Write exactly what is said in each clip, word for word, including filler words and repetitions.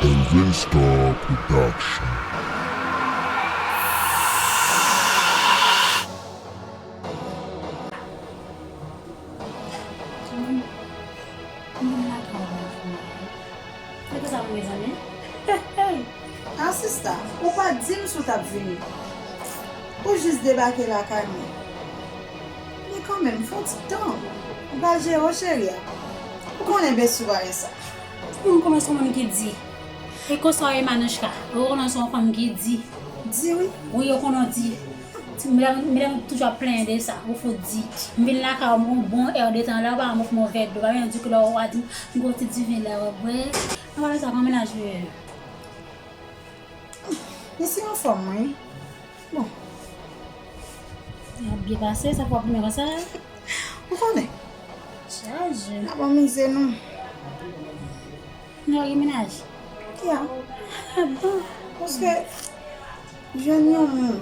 Elvin Star Production. Mwen, mwen lakay la, mwen. Se pou sa, mezanmi. Ah, sista, ou pa di m si w t ap vini. Ou jis debake lakay mwen. Men kanmenm, fè yon ti tan. Ou pral jere w, cheri a. Ou konnen besi w pa gen sa. Ou konnen se yon moun ki di. E konsa w ye, Manouchka. Ou konnen se yon fanm ki di. Di wi. Wi, ou konnen w di. Ti, medam, medam toujou ap plenyen de sa. Ou fout di. M vin lakay ou, m gon bon èdtan la, ou pa ban m yon fè m yon vè dlo. Pa vin di ke lè ou a di m gon ti diven la, ou bwè. Anpale sa, kòman mennaj ou ye? Li se anfòm, wi. Bon. L ap byen pase, sa fè w ap goumen konsa? Ou konnen. Chaje. N ap anmize nou. Nou gen mennaj? Ya. Ah bon? Paske jwenn yon moun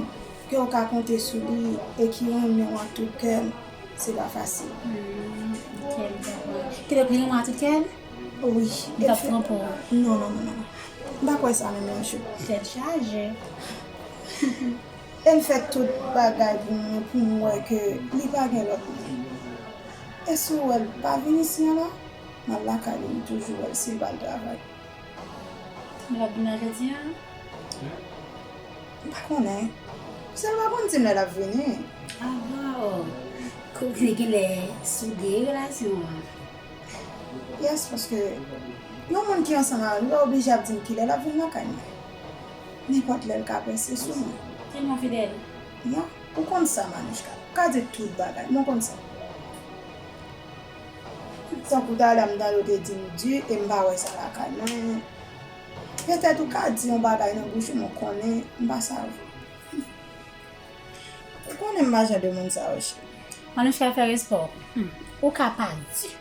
ke w ka konte sou li e ki renmen w ak tout kè l, se pa fasil. Hmm, ok, m konprann. Kidonk, li renmen w ak tout kè l? Wi. Li t ap twonpe w? Non, non, non, non. M pa kwè sa menm yon jou. Tèt chaje. E l fè tout bagay pou mwen, pou m wè ke li pa gen lòt moun. E si w wè l pa vin isi an la, m al lakay li, m toujou wè l si l pa al travay. Li p ap vin la jodi a? M pa konnen. Paske l pa konn di m lè l ap vini. Ah bon. Kote gen lè soude relasyon an. Yes, paske yon moun ki ansanm avè m, li pa oblije ap di m kilè l ap vin lakay mwen. Nenpòt lè l ka panse sou mwen. Tèlman fidèl. Ya, ou konn sa, Manouchka. Ou ka di tout bagay, mwen konn sa. Tankou talè a m tande w te di m di e m pa wè sa lakay mwen. Petèt ou ka di yon bagay nan bouch ou, men w konnen m pa sa vre. Ou konnen m pa jan de moun sa yo, cheri. Manouchka, fè respè w. Hmm. Ou ka pa di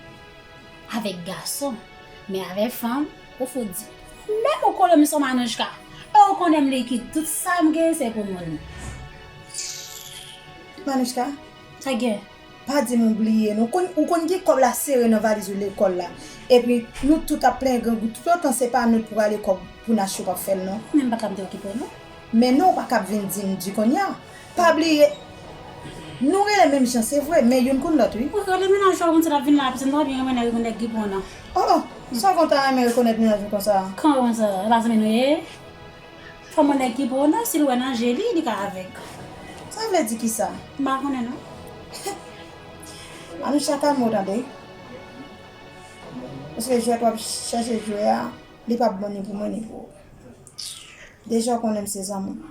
avèk gason, men avèk fanm, ou fout di. Menm ou konnen m se yon Manouchka. E ou konnen m likid. Tout sa m gen, se pou moun. Manouchka? Sa gen? Pa di m ou bliye, non. Ou konn, ou konn gen kòb la sere nan valiz ou lekòl la. Epi, nou tout ap plenyen grangou. Toutotan se pa nou pou rale kòb pou n achte, w p ap fè l, non. Men m pa ka m te okipe w, non. Men non, ou pa ka ap vin di m di kounye a. Pa bliye, nou rele menm jan, se vre, men youn konn lòt, wi. Ou rele mennaj ou konn sa l ap vin la, paske m ta byen renmen nèg, nèg ki pran nan. Oh, oh, sa w konn ta renmen rekonèt mennaj ou konsa? Kòman sa? E pa zanmi nou ye? Fò mwen nèg ki pran nan, si l wè nan je li, li ka avèg. Sa vle di kisa? M pa konnen, non. Manouchka, kalme w tande. Paske jwèt w ap chèche jwe a, li p ap bon ni pou mwen, ni pou ou. Deja w konnen m se zanmi w.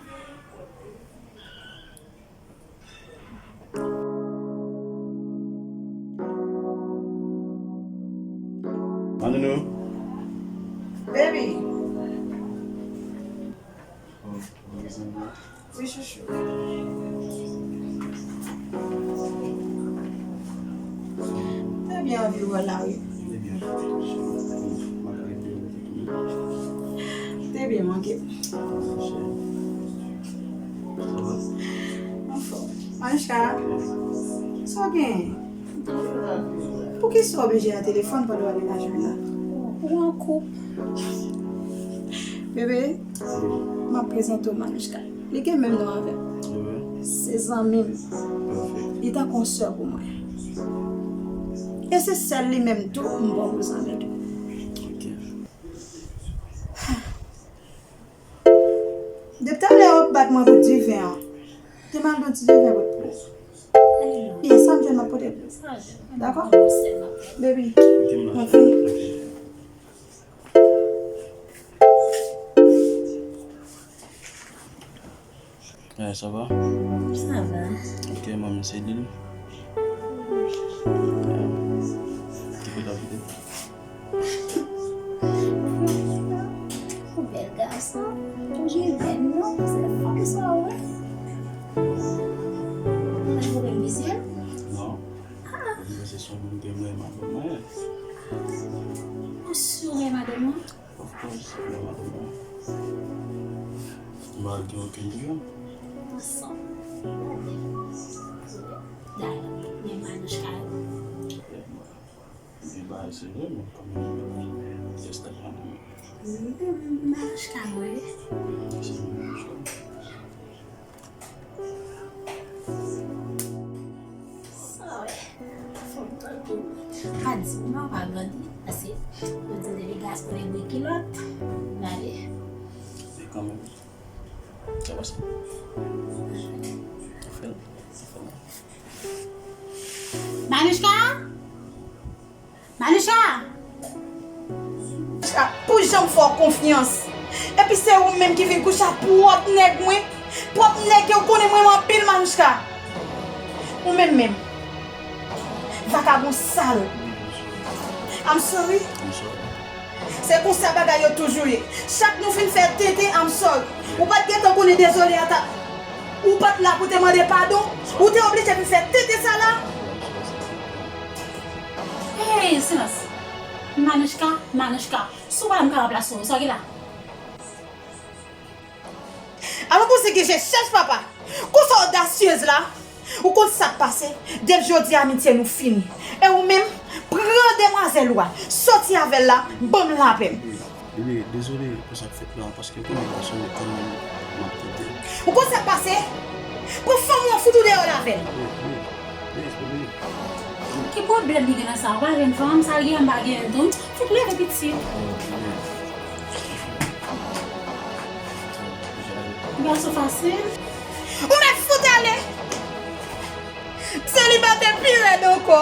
Manounou. Baby. Wi, chouchou. Te byen anvi wè w la, wi. Te byen manke. Anfòm. Manouchka, sa w genyen? Poukisa w oblije nan telefòn pandan w ap mennaj mwen nan? Ou an koup. Bebe, m ap prezante w Manouchka. Li gen menm non avè m. Se zanmi m. Li tankou yon sè pou mwen. E se sèl li menm tou m pran pou zanmi tou. Depi talè w ap bat mwen pou diven an. Te m al pran ti diven pou ou. Byen, sa m jwenn m ap pote pou ou. Dakò? Baby, mwen fini. Eh, ça va? Ça va. Ok, manmi, se li. Ou bèl gason. Ou gen vèn, non? Se fanm sa, wè. Ou pa gen pwoblèm vizye? Non. Ah. Mwen se son moun ke mwen renmen. Ou si w Of course, m ap gen okenn pwoblèm. Ansanm. Dale, men Manouchka yo. Men bagay serye, men kòm just a friend. Manouchka yo, wi. Se Manouchka. Sa wè, fò m tande w. Pa di m non, pa grandi, paske yo di depi gason li bri kilòt, m ale. E kanmenm. Sa pase. Ou fè l, ou fè l. Manouchka! Manouchka! Manouchka, pou jan m fè w konfyans. Epi se ou menm ki vin kouche ak pwòp nèg mwen. Pwòp nèg ke w konnen mwen renmen anpil, Manouchka. Ou menm menm. Vakabon sal. I'm sorry. Se konsa bagay yo toujou ye. Chak nou fin fè tenten, I'm sorry. Ou pa t gentan konnen dezole a ta. Ou pa t la pou te mande padon. Ou te oblije vin fè tenten sa la. Hey, silans. Manouchka, Manouchka. Si w pa la, m ka ranplase w. Sa w gen la? Alon pou se ki je chèch papa. Konsa odasyez la. Ou konn sa k pase? Depi jodi a, amitye nou fini. E ou menm, pran demwazèl ou a. Soti avè l la, ban m lapè m. Bebe, dezole pou sa k fèt la, paske ou konnen gason yo tèlman m ap tande. Ou konn sa k pase? Pran fanm ou an, fout ou deyò l avè l. Bebe, bebe, bebe, bebe. Ki pwoblèm li gen nan sa? Ou pa jwenn fanm, sa l gen an m pa genyen l tou. Fout leve pitit. Bebe. Gason fasil. Ou mèt fout ale. Selibatè pi rèd ankò.